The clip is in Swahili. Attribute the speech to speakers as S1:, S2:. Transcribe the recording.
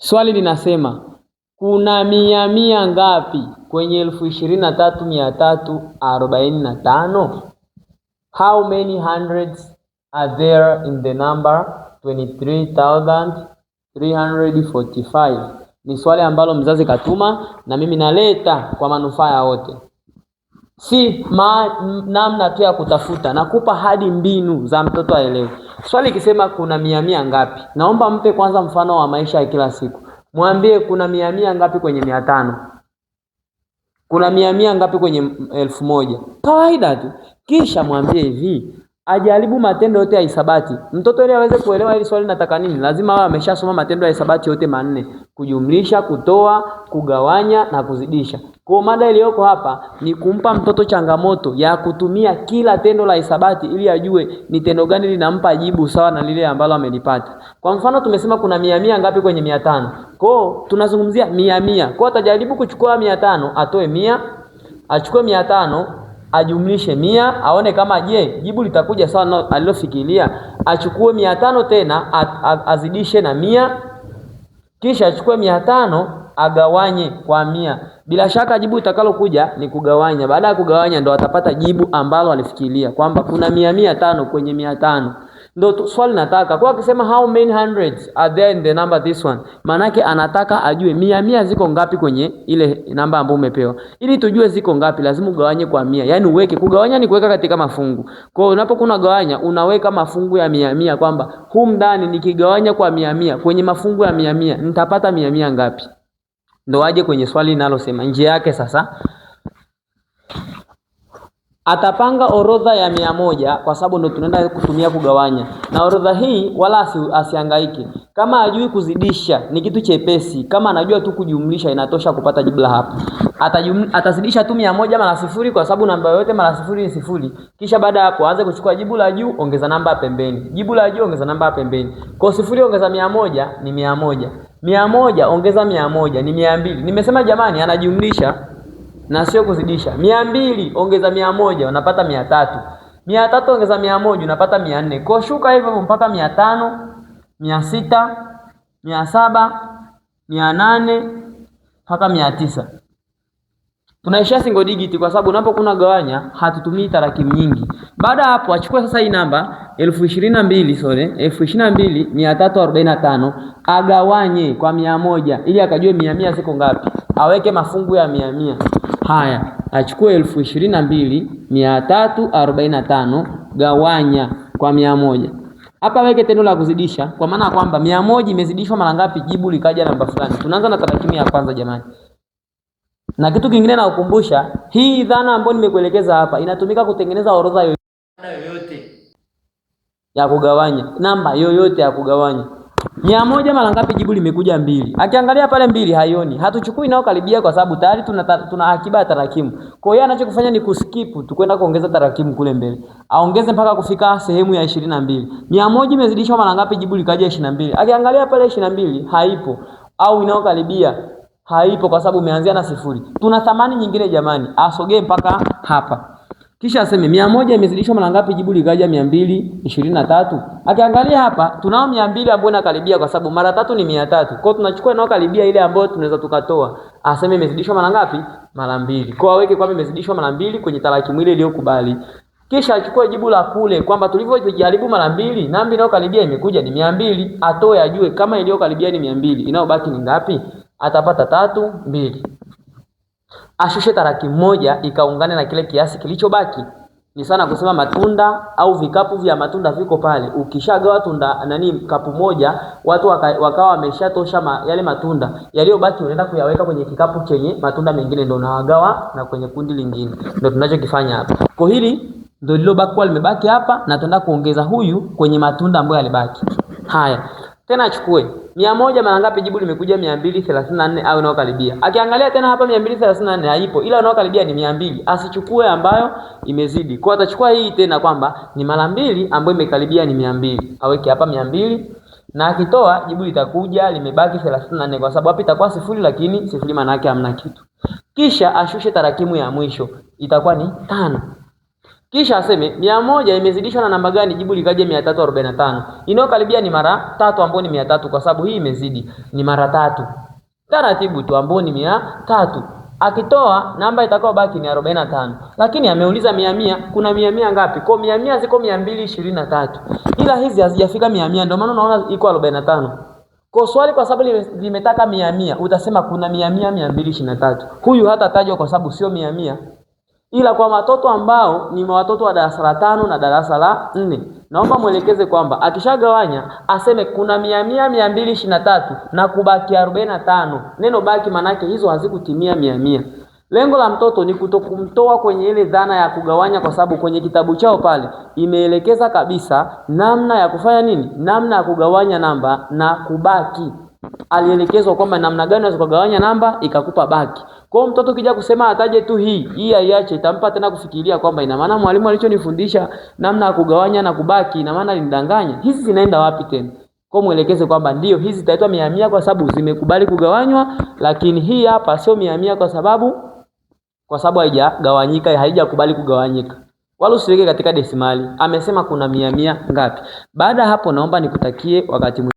S1: Swali linasema kuna mia mia ngapi kwenye 23,345? How many hundreds are there in the number 23,345? Ni swali ambalo mzazi katuma na mimi naleta kwa manufaa ya wote. Si namna tu ya kutafuta, nakupa hadi mbinu za mtoto aelewe. Swali ikisema kuna mia mia ngapi, naomba mpe kwanza mfano wa maisha ya kila siku. Mwambie kuna mia mia ngapi kwenye 500, kuna mia mia ngapi kwenye 1,000. Kawaida tu. Kisha mwambie hivi, ajaribu matendo yote ya hisabati. Mtoto ili aweze kuelewa hili swali nataka nini, lazima awe ameshasoma matendo ya hisabati yote manne: kujumlisha, kutoa, kugawanya na kuzidisha. Kwa mada iliyoko hapa ni kumpa mtoto changamoto ya kutumia kila tendo la hisabati ili ajue ni tendo gani linampa jibu sawa na lile ambalo amelipata. Kwa mfano tumesema kuna mia mia ngapi kwenye 500. Kwa tunazungumzia mia mia. Kwa atajaribu kuchukua 500 atoe 100, achukue 500 ajumlishe 100, aone kama je jibu litakuja sawa na alilofikiria. Achukue 500 tena azidishe na 100, kisha achukue 500 agawanye kwa 100. Bila shaka jibu itakalokuja ni kugawanya. Baada ya kugawanya ndo atapata jibu ambalo alifikiria kwamba kuna mia mia tano kwenye 500. Ndo swali nataka. Kwa akisema how many hundreds are there in the number this one, maanake anataka ajue mia mia ziko ngapi kwenye ile namba ambayo umepewa. Ili tujue ziko ngapi lazima ugawanye kwa 100. Yaani uweke, kugawanya ni kuweka katika mafungu. Kwa hiyo unapokuwa unagawanya unaweka mafungu ya mia mia kwamba humu ndani nikigawanya kwa mia mia kwenye mafungu ya mia mia nitapata mia mia ngapi. Ndo aje kwenye swali linalosema njia yake sasa. Atapanga orodha ya 100 kwa sababu ndo tunaenda kutumia kugawanya. Na orodha hii wala asihangaike. Kama hajui kuzidisha ni kitu chepesi, kama anajua tu kujumlisha inatosha kupata jibu la hapa. Atazidisha tu 100 mara 0 kwa sababu namba yoyote mara 0 ni 0. Kisha baada ya hapo aanze kuchukua jibu la juu ongeza namba pembeni. Jibu la juu ongeza namba pembeni. Kwa 0 ongeza 100 ni 100. 100 ongeza 100 ni 200. Nimesema jamani anajumlisha na sio kuzidisha. 200 ongeza 100 unapata 300. 300 ongeza 100 unapata 400. Kwa shuka hivyo mpaka 500, 600, 700, 800 mpaka 900. Tunaishia single digit kwa sababu unapokuwa unagawanya hatutumii tarakimu nyingi. Baada hapo achukue sasa hii namba 22,345 agawanye kwa 100 ili akajue mia mia ziko ngapi. Aweke mafungu ya mia mia. Haya, achukue 22,345 gawanya kwa 100. Hapa aweke tendo la kuzidisha kwa maana kwamba 100 imezidishwa mara ngapi jibu likaja namba fulani. Tunaanza na tarakimu ya kwanza jamani. Na kitu kingine nakukumbusha, hii dhana ambayo nimekuelekeza hapa inatumika kutengeneza orodha yoyote ya kugawanya, namba yoyote ya kugawanya. 100 mara ngapi jibu limekuja 2. Akiangalia pale 2 haioni. Hatuchukui nao karibia kwa sababu tayari tuna akiba ya tarakimu. Kwa hiyo anachokifanya ni kuskip tu kwenda kuongeza tarakimu kule mbele. Aongeze mpaka kufika sehemu ya 22. 100 imezidishwa mara ngapi jibu likaja 22. Akiangalia pale 22 haipo au inayokaribia haipo kwa sababu umeanzia na 0. Tuna thamani nyingine jamani, asogee mpaka hapa. Kisha aseme 100 imezidishwa mara ngapi jibu likaja 223. Akiangalia hapa tunao 200 ambayo inakaribia kwa sababu mara 3 ni 300. Kwa hiyo tunachukua inayokaribia ile ambayo tunaweza tukatoa. Aseme imezidishwa mara ngapi? Mara 2. Kwa hiyo aweke kwamba imezidishwa mara 2 kwenye tarakimu ile iliyokubali. Kisha achukue jibu la kule kwamba tulivyojaribu mara 2 namba inayokaribia imekuja ni 200. Atoe ajue kama iliyokaribia ni 200, inayobaki ni ngapi? Atapata 3 2. Ashushe tarakimu moja ikaungane na kile kiasi kilichobaki. Ni sana kusema matunda au vikapu vya matunda viko pale. Ukishagawa tunda nani kapu moja, watu wakawa wameshatosha yale matunda yaliyobaki, unaenda kuyaweka kwenye kikapu chenye matunda mengine, ndio unawagawa na kwenye kundi lingine. Ndio tunachokifanya hapa. Kwa hili ndio lililobaki kwa limebaki hapa, na tunaenda kuongeza huyu kwenye matunda ambayo yalibaki. Haya. Tena achukue 100 mara ngapi jibu limekuja 234 au inayokaribia. Akiangalia tena hapa 234 haipo, ila inayokaribia ni 200. Asichukue ambayo imezidi. Kwa atachukua hii tena kwamba ni mara 2 ambayo imekaribia ni 200. Aweke hapa 200 na akitoa jibu litakuja limebaki 34 kwa sababu hapa itakuwa 0, lakini 0 maana yake hamna kitu. Kisha ashushe tarakimu ya mwisho itakuwa ni 5. Kisha aseme 100 imezidishwa na namba gani, jibu likaje 345. Inayokaribia ni mara tatu, ambayo ni 300, kwa sababu hii imezidi ni mara tatu. Taratibu tu, ambayo ni 300. Akitoa namba itakayobaki ni 45. Lakini ameuliza 100, kuna 100 ngapi? Kwa 100 ziko 223. Ila hizi hazijafika 100, ndio maana unaona iko 45. Kwa swali kwa sababu limetaka 100, utasema kuna 100 223. Huyu hatatajwa kwa sababu sio 100. Ila kwa watoto ambao ni watoto wa darasa la 5 na darasa la 4, naomba mwelekeze kwamba akishagawanya aseme kuna 100 223 na kubaki 45. Neno baki manake hizo hazikutimia 100. Lengo la mtoto ni kutokumtoa kwenye ile dhana ya kugawanya, kwa sababu kwenye kitabu chao pale imeelekeza kabisa namna ya kufanya nini, namna ya kugawanya namba na kubaki. Alielekezwa kwamba namna gani unaweza kugawanya namba ikakupa baki. Kwa hiyo mtoto kija kusema ataje tu hii, hii aiache, itampa tena kufikiria kwamba ina maana mwalimu alichonifundisha namna ya kugawanya na kubaki, ina maana alinidanganya. Hizi zinaenda wapi tena? Kwa mwelekeze kwamba ndio hizi zitaitwa 100 kwa sababu zimekubali kugawanywa, lakini hii hapa sio 100 kwa sababu haijagawanyika, haijakubali kugawanyika. Wala usiweke katika desimali. Amesema kuna 100 ngapi. Baada hapo naomba nikutakie wakati mwema.